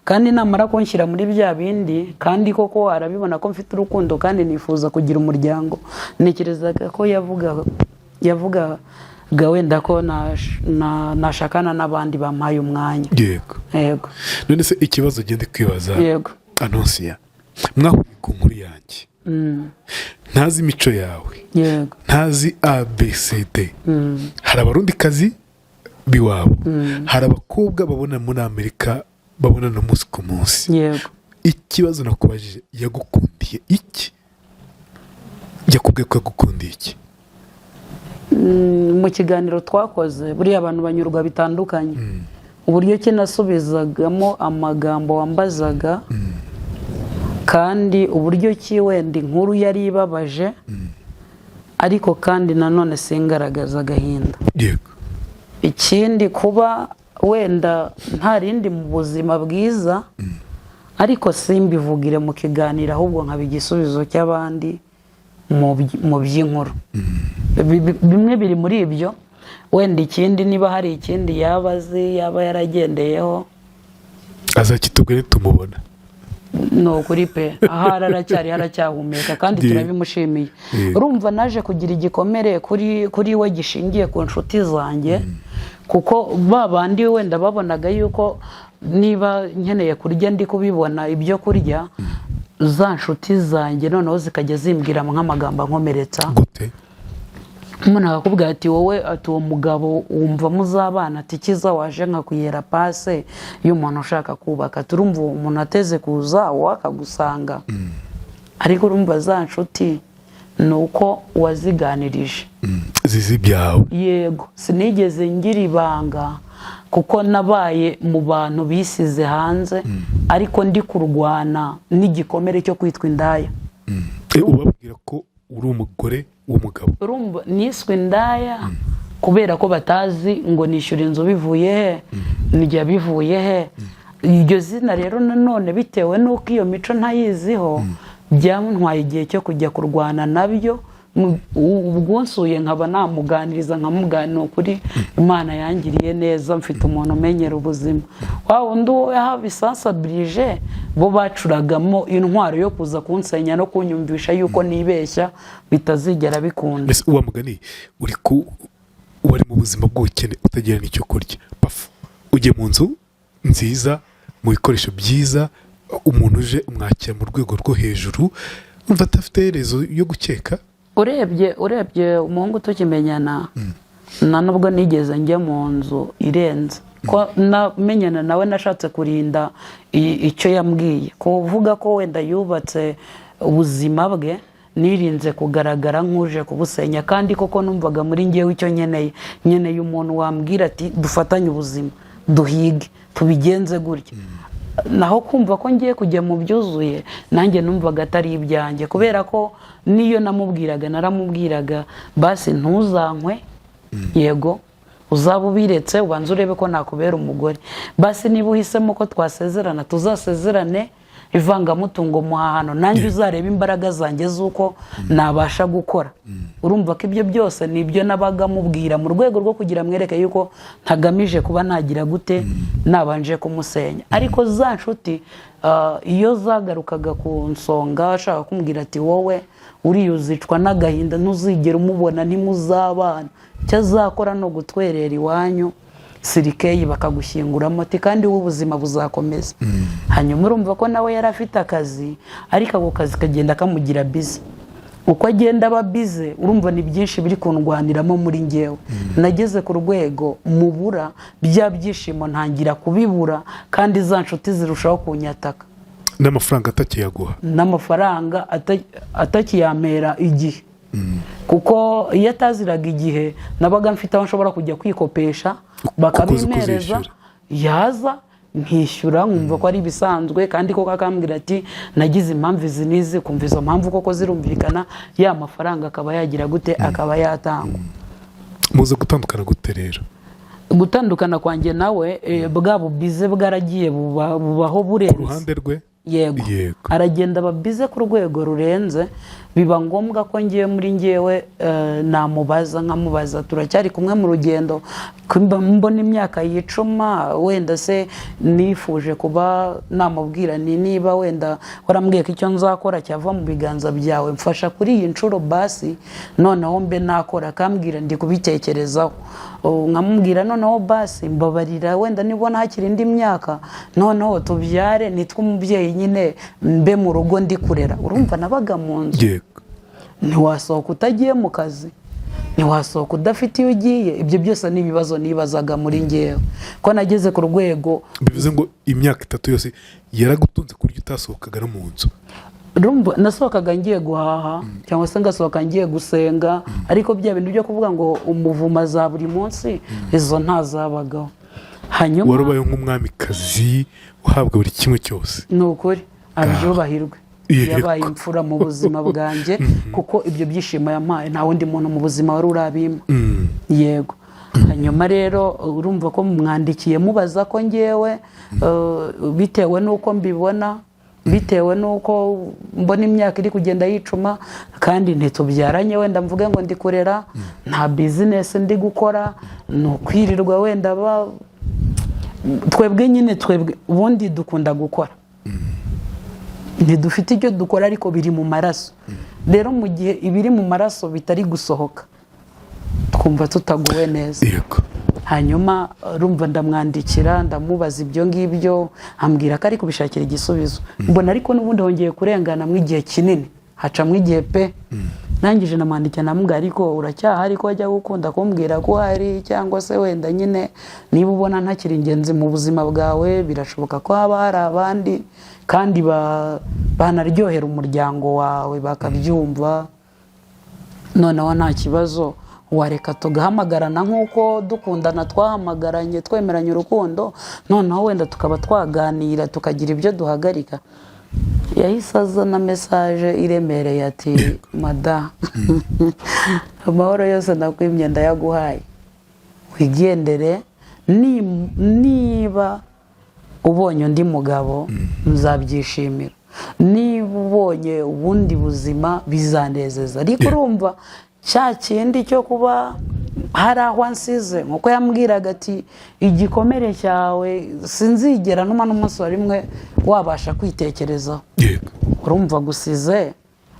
kandi namara kunshyira muri bya bindi, kandi koko arabibona ko mfite urukundo kandi nifuza kugira umuryango, ntekerezaga ko yavugaga wenda ko nashakana n'abandi bampaye umwanya. Yego. Yego. None se ikibazo ugenda kwibaza, Yego. Anonsiya, mwahuriye ku nkuru yanjye, ntazi imico yawe, ntazi abcd. Hari Abarundikazi b'iwabo, hari abakobwa babona muri Amerika, babonana umunsi ku munsi. Ikibazo nakubajije, yagukundiye iki? Yakubwiye ko yagukundiye iki? Mu kiganiro twakoze, buriya abantu banyurwa bitandukanye, uburyo ki nasubizagamo amagambo wambazaga, kandi uburyo ki wenda inkuru yari ibabaje, ariko kandi nanone singaragaza agahinda. Ikindi, kuba wenda nta rindi mu buzima bwiza, ariko simbivugire mu kiganiro, ahubwo nkaba igisubizo cy'abandi mu by'inkuru. Bimwe biri muri ibyo. Wenda ikindi, niba hari ikindi yaba azi, yaba yaragendeyeho, Azakitubwire tumubona. Ni ukuri pe, ahari aracyari, aracyahumeka kandi turabimushimiye. Urumva naje kugira igikomere kuri we gishingiye ku nshuti zanjye, kuko ba bandi wenda babonaga yuko niba nkeneye kurya ndi kubibona ibyo kurya, za nshuti zanjye noneho zikajya zimbwira nk'amagambo ankomeretsa. Gute? Umuntu akakubwira ati wowe, ati uwo mugabo wumva muzabana, ati kiza waje nkakuyera pase y'umuntu ushaka kubaka, turumva uwo umuntu ateze kuza wowe akagusanga. Ariko urumva za nshuti ni uko waziganirije. Zizi ibyawe. Yego, sinigeze ngira ibanga, kuko nabaye mu bantu bisize hanze, ariko ndi kurwana n'igikomere cyo kwitwa indaya. Ubabwira ko uri umugore w'umugabo? Urumva niswe indaya kubera ko batazi ngo nishyura inzu bivuye he, nijya bivuye he. Iryo zina rero nanone, bitewe n'uko iyo mico ntayiziho, byantwaye igihe cyo kujya kurwana nabyo. Ubwo nsuye nkaba namuganiriza, nkamuganira ukuri, Imana yangiriye neza, mfite umuntu umenyera ubuzima wa wundi uwo yabisansabirije, bo bacuragamo intwaro yo kuza kunsenya no kunyumvisha yuko nibeshya bitazigera bikunda. Mbese wa mugani uri ku Wari mu buzima bw'ubukene, utagira n'icyo kurya, pafu ujye mu nzu nziza, mu bikoresho byiza, umuntu uje umwakira mu rwego rwo hejuru, umva adafite herezo yo gukeka. Urebye umuhungu tukimenyana, nta nubwo nigeze njya mu nzu irenze ko namenyana nawe. Nashatse kurinda icyo yambwiye, kuvuga ko wenda yubatse ubuzima bwe. Nirinze kugaragara nk'uje kubusenya, kandi koko numvaga muri ngewe icyo nkeneye, nkeneye umuntu wambwira ati: "Dufatanye ubuzima, duhige, tubigenze gutya." Naho kumva ko ngiye kujya mu byuzuye, nanjye numvaga atari ibyanjye, kubera ko niyo namubwiraga, naramubwiraga: "Basi ntuzankwe, yego uzaba ubiretse, ubanza urebe ko nakubera umugore. Basi niba uhisemo ko twasezerana, tuzasezerane ivangamutungo muhahano, nanjye uzarebe imbaraga zanjye z'uko nabasha gukora." Urumva ko ibyo byose ni ibyo nabaga mubwira mu rwego rwo kugira mwereke yuko ntagamije kuba nagira gute, nabanje kumusenya. Ariko za nshuti, iyo zagarukaga ku nsonga, ashaka kumbwira ati: "Wowe uriya uzicwa n'agahinda, ntuzigera umubona, ntimuzabana, icyo azakora ni ugutwerera iwanyu cercueil bakagushyinguramo," ati: "kandi wowe ubuzima buzakomeza." Hanyuma urumva ko nawe yari afite akazi, ariko ako kazi kagenda kamugira busy. Uko agenda aba busy, urumva ni byinshi biri kundwaniramo muri ngewe. Nageze ku rwego mubura, bya byishimo ntangira kubibura, kandi za nshuti zirushaho kunyataka. N'amafaranga atakiyaguha. N'amafaranga atakiyampera igihe, kuko iyo ataziraga igihe nabaga mfite aho nshobora kujya kwikopesha bakabimpereza. Kuzishyura. Yaza nkishyura, nkumva ko ari ibisanzwe, kandi koko akambwira ati: "Nagize impamvu izi n'izi," kumva izo mpamvu koko zirumvikana, ya mafaranga akaba yagira gute, akaba yatangwa. Muze gutandukana gute rero? Gutandukana kwanjye nawe, bwa bubize bwaragiye bubaho burenze. Ku ruhande rwe. Yego. Aragenda aba busy ku rwego rurenze, biba ngombwa ko ngiye muri ngewe, namubaza, nkamubaza: "Turacyari kumwe mu rugendo? Ko mbona imyaka yicuma?" Wenda se nifuje kuba namubwira ni: "Niba wenda warambwiye ko icyo nzakora cyava mu biganza byawe, mfasha kuri iyi nshuro basi noneho mbe nakora." Akambwira: "Ndi kubitekerezaho." Oh, nkamubwira: "Noneho basi mbabarira, wenda nibona hakiri indi myaka, noneho tubyare, nitwe umubyeyi nyine, mbe mu rugo ndi kurera." Urumva nabaga mu nzu. Ntiwasohoka utagiye mu kazi, ntiwasohoka udafite iyo ugiye. Ibyo byose ni ibibazo nibazaga muri ngewe, ko nageze ku rwego. Bivuze ngo imyaka 3 yose yaragutunze ku buryo utasohokaga no mu nzu? Urumva nasohokaga ngiye guhaha, cyangwa se ngasohoka ngiye gusenga, ariko bya bintu byo kuvuga ngo umuvuma za buri munsi, izo ntazabagaho. Hanyuma wari ubayeho nk'umwamikazi, uhabwa buri kimwe cyose. Ni ukuri abyubahirwe. Yabaye imfura mu buzima bwanjye, kuko ibyo byishimo yampaye nta wundi muntu mu buzima wari urabimpa. Yego. Hanyuma rero urumva ko mwandikiye mubaza ko ngewe, bitewe n'uko mbibona, bitewe n'uko mbona imyaka iri kugenda yicuma, kandi ntitubyaranye, wenda mvuge ngo ndi kurera, nta business ndi gukora, ni ukwirirwa wenda ba twebwe nyine. Twebwe ubundi dukunda gukora, ntidufite icyo dukora, ariko biri mu maraso. Rero mu gihe ibiri mu maraso bitari gusohoka, twumva tutaguwe neza. Hanyuma urumva ndamwandikira, ndamubaza ibyo ngibyo, ambwira ko ari kubishakira igisubizo. Mbona ariko n'ubundi hongeye kurengana igihe kinini, hacamo igihe pe. Nangije namwandikira, namubwira: "Ariko uracyahari, ko wajya gukunda kumbwira ko uhari? Cyangwa se wenda nyine niba ubona ntakiri ingenzi mu buzima bwawe, birashoboka ko haba hari abandi kandi banaryohera umuryango wawe bakabyumva. Noneho nta kibazo, wareka tugahamagarana nk'uko dukundana twahamagaranye twemeranye urukundo, noneho wenda tukaba twaganira, tukagira ibyo duhagarika." Yahise azana message iremereye ati: "Mada, amahoro yose nakwimye ndayaguhaye, wigendere. Niba ubonye undi mugabo nzabyishimira, niba ubonye ubundi buzima bizanezeza." Ariko urumva cya kindi cyo kuba hari aho ansize, nkuko yambwiraga ati: "Igikomere cyawe sinzigera numa n'umunsi wa rimwe wabasha kwitekerezaho." Urumva gusize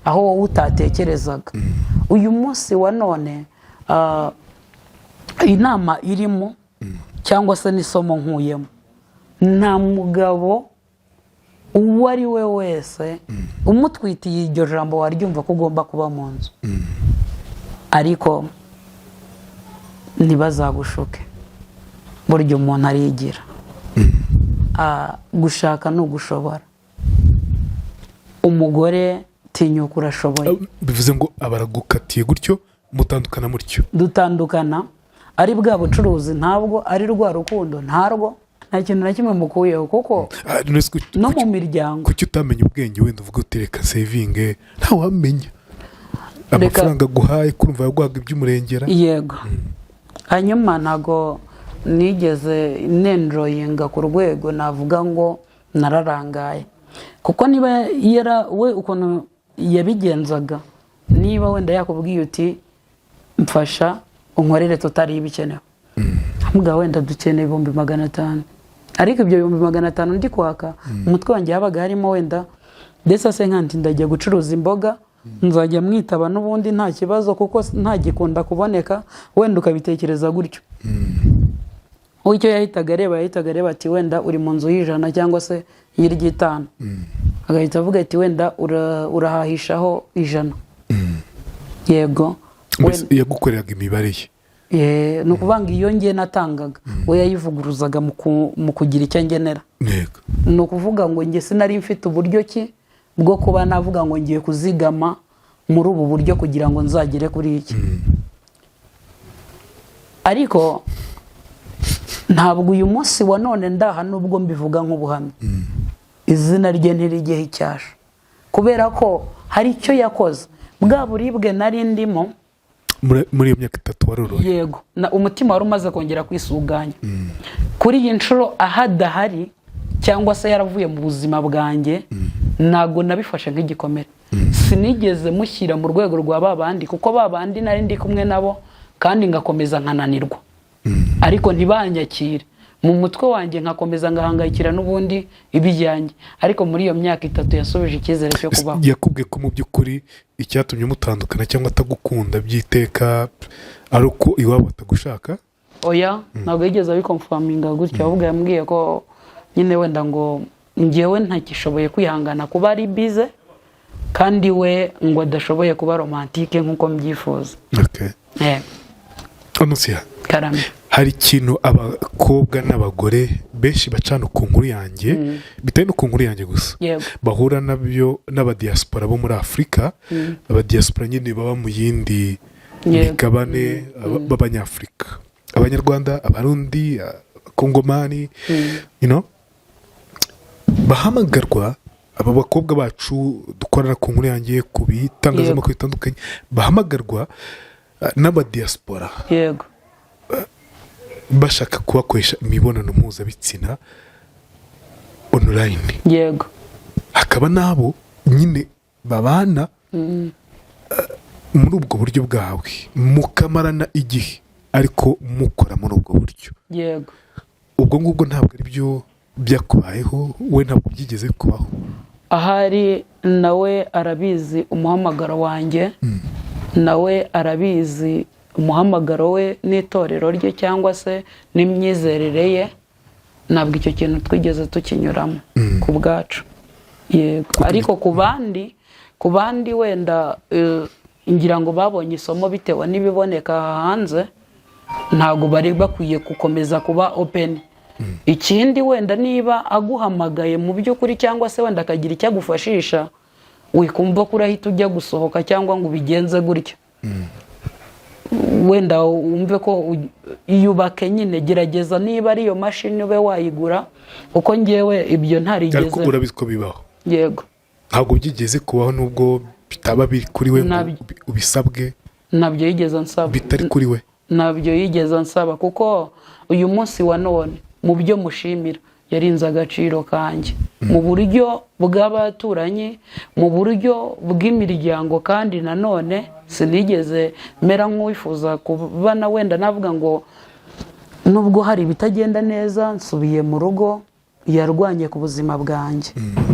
aho wowe utatekerezaga. Uyu munsi wa none, Inama irimo cyangwa se n'isomo nkuyemo, nta mugabo uwo ari we wese umutwitiye iryo jambo waryumva ko ugomba kuba mu nzu, ariko ntibazagushuke. Burya umuntu arigira. Gushaka ni ugushobora. Umugore, tinyuka, urashoboye. Bivuze ngo abaragukatiye gutyo, mutandukana mutyo? Dutandukana ari bwa bucuruzi, ntabwo ari rwa rukundo, ntarwo, nta kintu na kimwe mukuyeho kuko None se no mu miryango. Kuki utamenya ubwenge, wenda uvuga uti: "Reka savinge, ntawamenya"? Amafaranga aguhaye, kurumva yaguhaga iby'umurengera. Yego, hanyuma ntabwo nigeze nenjoyinga ku rwego navuga ngo nararangaye, kuko niba yara we ukuntu yabigenzaga, niba wenda yakubwiye uti: "Mfasha unkorere tutari ibikenewe," mbwa wenda dukeneye 500,000, ariko ibyo 500,000 ndi kwaka, umutwe wanjye habaga harimo wenda ndetse se nkanti ndajya gucuruza imboga, nzajya mwitaba n'ubundi nta kibazo kuko ntagikunda kuboneka. Wenda ukabitekereza gutyo. We icyo yahitaga areba ati wenda uri mu nzu y'ijana cyangwa se y'IryItanu, agahita avuga ati wenda urahahishaho 100. Yego. Mbese yagukoreraga imibare ye? Ni ukuvuga ngo iyo ngiye natangaga, we yayivuguruzaga mu kugira icyo angenera. Ni ukuvuga ngo njye sinari mfite uburyo ki bwo kuba navuga ngo ngiye kuzigama muri ubu buryo kugira ngo nzagere kuri iki. Ariko ntabwo uyu munsi wa none ndaha, nubwo mbivuga nk'ubuhamya, izina rye ntirijyeho icyasha, kubera ko hari icyo yakoze bwa buribwe nari ndimo. Muri iyo myaka 3 waroroye? Yego, umutima wari umaze kongera kwisuganya. Kuri iyi nshuro aho adahari cyangwa se yaravuye mu buzima bwanjye, ntabwo nabifashe nk'igikomere. Sinigeze mushyira mu rwego rwa ba bandi, kuko ba bandi nari ndi kumwe nabo kandi ngakomeza nkananirwa, ariko ntibanyakire mu mutwe wanjye, nkakomeza ngahangayikira n'ubundi ibijyanye. Ariko muri iyo myaka 3 yasubije icyizere cyo kubaho. Yakubwiye ko mu by'ukuri icyatumye mutandukana cyangwa atagukunda by'iteka ari uko iwabo batagushaka? Oya, ntabwo yigeze abiconfirminga gutyo. Ahubwo yambwiye ko nyine wenda ngo ngewe ntakishoboye kwihangana kuba ari busy, kandi we ngo adashoboye kuba romantique nk'uko mbyifuza. Anusiya. Karame. Hari ikintu abakobwa n'abagore benshi bacana ku nkuru yanjye, bitari no ku nkuru yanjye gusa, bahura nabyo n'abadiyasipora bo muri Afurika, abadiyasipora nyine baba mu yindi migabane, b'Abanyafurika, Abanyarwanda, Abarundi, Abakongomani, bahamagarwa, aba bakobwa bacu dukorana ku nkuru yanjye, ku bitangazamakuru bitandukanye, bahamagarwa n'abadiyasipora bashaka kubakoresha imibonano mpuzabitsina online. Hakaba n'abo nyine babana muri ubwo buryo bwawe, mukamarana igihe ariko mukora muri ubwo buryo. Ubwo ngubwo ntabwo ari byo byakubayeho, we ntabwo byigeze kubaho? Ahari nawe arabizi umuhamagaro wanjye, nawe arabizi umuhamagaro we n'itorero rye cyangwa se n'imyizerere ye. Ntabwo icyo kintu twigeze tukinyuramo ku bwacu, yego. Ariko ku bandi wenda ngira ngo babonye isomo bitewe n'ibiboneka aha hanze, ntabwo bari bakwiye gukomeza kuba open. Ikindi, wenda niba aguhamagaye mu by'ukuri cyangwa se wenda akagira icyo agufashisha, wikumva ko urahita ujya gusohoka cyangwa ngo ubigenze gutya. Wenda wumve ko iyubake nyine, gerageza niba ari iyo mashini ube wayigura, kuko ngewe ibyo ntarigeze. Ariko urabizi ko bibaho? Yego. Ntabwo byigeze kubaho, nubwo bitaba biri kuri we ngo ubisabwe? Ntabyo yigeze ansaba. Bitari kuri we? Ntabyo yigeze ansaba, kuko uyu munsi wa none mu byo mushimira, yarinze agaciro kanjye mu buryo bw'abaturanyi, mu buryo bw'imiryango. Kandi nanone sinigeze mera nk'uwifuza kuba na wenda navuga ngo nubwo hari ibitagenda neza nsubiye mu rugo. Yarwanye ku buzima bwanjye,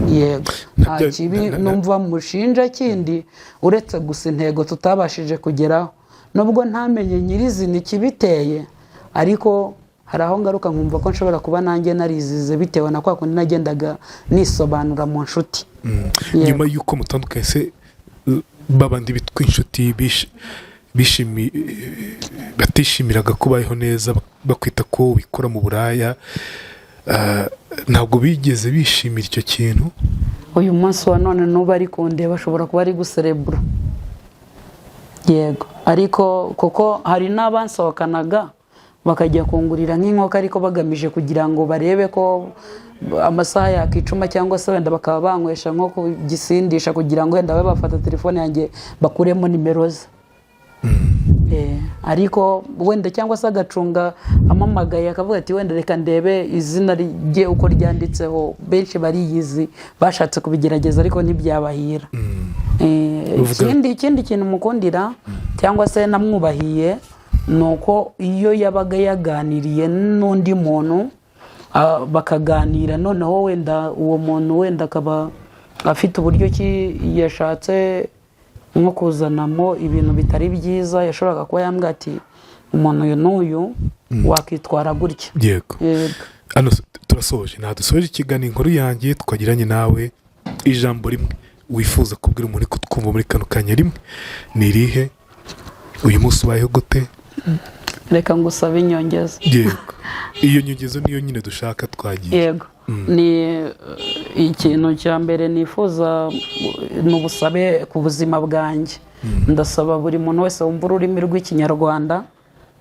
yego. Nta kibi numva mushinja kindi uretse gusa intego tutabashije kugeraho, nubwo ntamenye nyirizina ikibiteye. Ariko hari aho ngaruka nkumva ko nshobora kuba nanjye narizize, bitewe na kwa kundi nagendaga nisobanura mu nshuti. Yego. Nyuma y'uko mutandukanye se, babandi bitwa inshuti batishimiraga ko ubayeho neza, bakwita ko wikora mu buraya, ntabwo bigeze bishimira icyo kintu? Uyu munsi wa none n'ubu ari kundeba ashobora kuba ari guserebura, yego, ariko kuko hari n'abansohokanaga bakajya kungurira nk'inkoko, ariko bagamije kugira ngo barebe ko amasaha yakicuma, cyangwa se wenda bakaba banywesha nko ku gisindisha, kugira ngo wenda babe bafata telefone yanjye bakuremo nimero ze. Ariko wenda cyangwa se agacunga amamagaye akavuga ati wenda reka ndebe izina rye uko ryanditseho. Benshi bariyizi, bashatse kubigerageza ariko ntibyabahira. Ikindi kintu mukundira cyangwa se namwubahiye ni uko iyo yabaga yaganiriye n'undi muntu, bakaganira, noneho wenda uwo muntu wenda akaba afite uburyo ki yashatse nko kuzanamo ibintu bitari byiza, yashoboraga kuba yambwira ati umuntu uyu n'uyu wakitwara gutya. Yego. Hano turasoje, nta dusoje ikiganiro Inkuru Yanjye twagiranye nawe. Ijambo rimwe wifuza kubwira umuntu uri kutwumva muri kano kanya, rimwe, ni irihe? Uyu munsi ubayeho gute? Reka ngusabe inyongezo. Yego, iyo nyongezo niyo nyine dushaka, twagiye. Yego, ni ikintu cya mbere nifuza ni ubusabe ku buzima bwanjye. Ndasaba buri muntu wese wumva ururimi rw'Ikinyarwanda,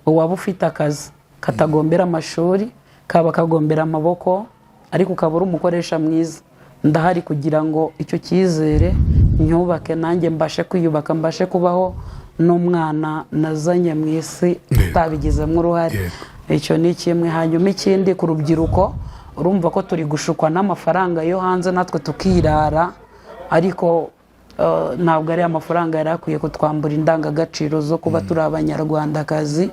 waba ufite akazi katagombera amashuri, kaba kagombera amaboko, ariko ukaba uri umukoresha mwiza, ndahari kugira ngo icyo cyizere nyubake, nanjye mbashe kwiyubaka, mbashe kubaho n'umwana nazanye mu isi utabigizemo uruhare. Icyo ni kimwe. Hanyuma ikindi, ku rubyiruko, urumva ko turi gushukwa n'amafaranga yo hanze natwe tukirara, ariko ntabwo ari amafaranga yari akwiye kutwambura indangagaciro zo kuba turi Abanyarwandakazi.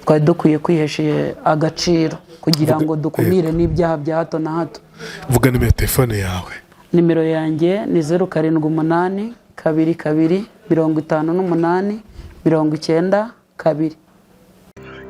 Twari dukwiye kwihesha agaciro kugira ngo dukumire n'ibyaha bya hato na hato. Vuga nimero ya telefone yawe. Nimero yanjye ni 07822589 2.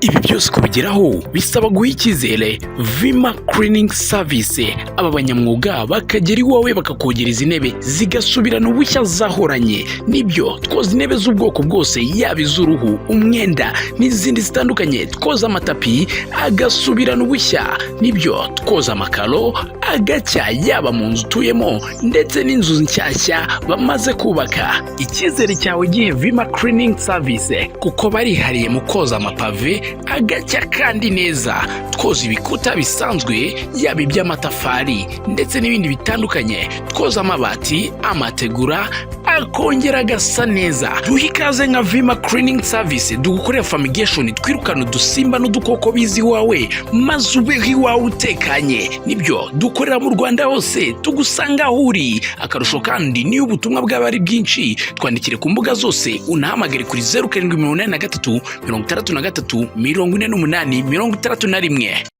Ibi byose kubigeraho bisaba guha icyizere Vima Cleaning Service. Aba banyamwuga bakagera iwawe bakakogereza intebe zigasubirana ubushya zahoranye. Nibyo, twoza intebe z'ubwoko bwose, yaba iz'uruhu, umwenda n'izindi zitandukanye. Twoza amatapi agasubirana ubushya. Nibyo, twoza amakaro agacya, yaba mu nzu utuyemo ndetse n'inzu nshyashya bamaze kubaka. Icyizere cyawe gihe Vima Cleaning Service, kuko barihariye mu koza amapave agacya kandi neza. Twoza ibikuta bisanzwe, yaba iby'amatafari ndetse n'ibindi bitandukanye. Twoza amabati, amategura, akongera agasa neza. Duha ikaze nka Vima Cleaning Service, dugukorera fumigation, twirukana udusimba n'udukoko biza iwawe, maze ubeho iwawe utekanye. Nibyo, dukorera mu Rwanda hose, tugusanga aho uri. Akarusho kandi, niyo ubutumwa bwaba ari bwinshi, twandikire ku mbuga zose, unahamagare kuri 0783 63 48 61.